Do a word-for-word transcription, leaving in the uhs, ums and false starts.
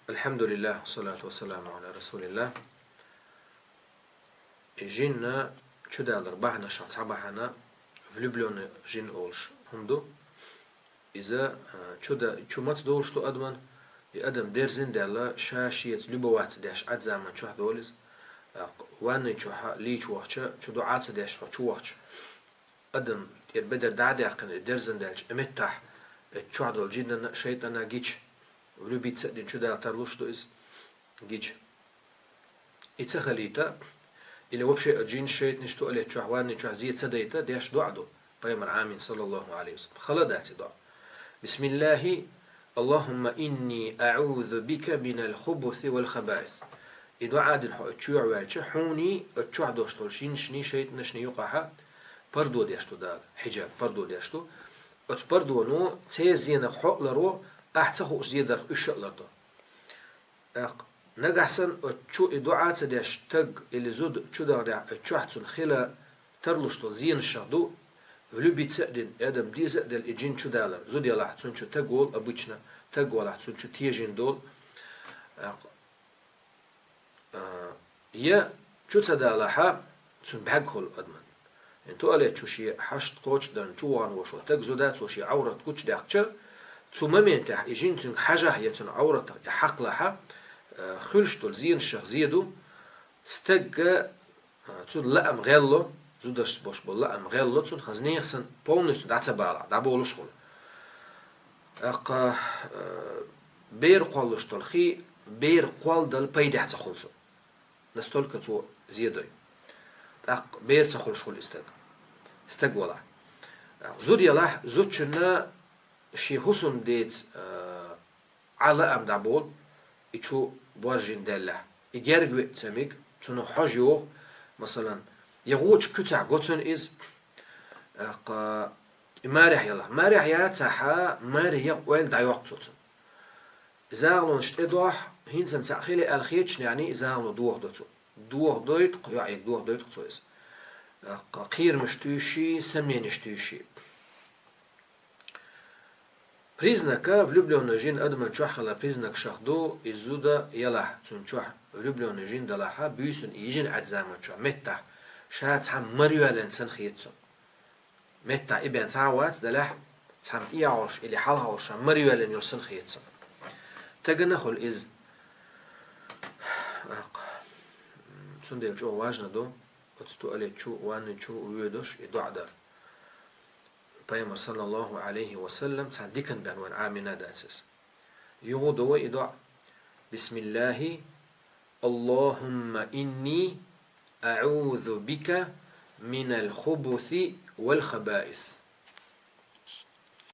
الحمد لله والصلاة والسلام على رسول الله. Жин чудалар бахьанашах цхьа бахьана влюблённый жин олуш хӀума ду. Иза, а, чу да-, чу маца долуш ду адаман, и адам дерзина даьлла, ша шеца любоваться деш Ӏад заман чохь долу иза. ТӀаккха ванни чохьа лийча вахча, чу дуӀа ца деш хьо чу вахча. Адам тӀера бедар дӀа а даьккхина, и дерзина даьлча, и меттахь, и чохь долу жинана, шайтӀана гича, влюбиться а дина чу дала тарлуш ду иза гича. И ца халийта, или вообще а жин шайтӀанаш туалет чохь, ванни чохь зе ца дайта, деш дуӀа ду. Пайхамар Амин, саллаллаху алейхи ва саллям. Хала дац и дуӀа. بسم الله، اللهم إني أعوذ بك من الخبث والخبائث. И дуӀа дина хьо оцу чоьхьа ваьлча, хьуний оцу чохь долуш долу жинашний, шайтӀанашний юкъахьа пардо деш ду Дала. Хьиджаб, пардо деш ду. Оцу пардоно церан зенах хьо а ларо, ахь ца хууш зе дарх уьш а лардо. ТӀаккха нагахь санна оцу чу и дуӀа ца деш стаг или зуда чу даханехь, оцу чохь цунна хила тарлуш долу зенашах ду, влюбиться а дина, и адам деза а делла, и жин чу далар. Зуда ялахь, цунна чу стаг волу обычно, стаг валахь, цунна чу тежин долу. ТӀаккха, а, я чу ца далахьа, цунна бӀаьрг хуьлу адаман. Туалет чу шен хьашт кхочушдарна чу вахана волуш волу стаг зуда, цо шен Ӏаврат гучудаьккхича, цу моментехь и жин цуьнга хьажахь я цуьнан Ӏавратах и хьакхалахьа, э, хуьлуш долу зенашах зе ду, стагга, э, цуьнан лаам гӀелло, зудашца болуш болу лаам гӀелло, цунна хаза нехан санна полностью дӀа ца балахь, дӀаболуш хуьлу. ТӀаккха, э, бер кхоллуш долу хи, бер кхолладала пайдехь ца хуьлу цунна. Настолько цо зе дой. ТӀаккха бер ца хуьлуш хуьлу и стаг. Стаг валахь. Зуда ялахь, зудчунна шен хӀусамдеца, а, Ӏа лаам дӀаболу, и чу боржина даьллехь. И герга веа ца мега, цунах хьожа йогӀу, масалан, я гӀочу куьцахь го цунна иза, тӀаккха и марехь ялахь. Марехь яцахьа, маре яха ойла дӀайоккху цо цунна. И загӀалонаш тӀедохьу, хӀинца-м цхьаъ хили аьлла хеташ, яъни и загӀало дохадо цо. Дохадойту-кх, йоӀе дохадойту-кх цо иза. Кхерамаш туьйсий, сомненеш туьйсий. Признака, влюблённый жин адаман чохь хилар признакшах ду, и зуда ялахь, цунна чохь влюблённый жин далахьа, буьйсанна и йижина Ӏад заман чохь меттахь, ша цхьамма мара йоьллина санна хета цунна. Меттахь и бен цхьа а вац делахь, цхьамма тӀехьа йолуш или хьалха йолуш ша мара йоьллина йолуш санна хета цунна. Тагана хуьлу иза. Цундела чӀогӀа важно ду, оцу туалет чу, ванни чу воьдуш и доӀа дар. Пайхамар, саллаллаху алейхи ва саллям, цхьана диканна бен вайн Ӏамийна дац иза. Юха до вай и доӀа: بسم الله، اللهم إني أعوذ بك من الخبث والخبائث.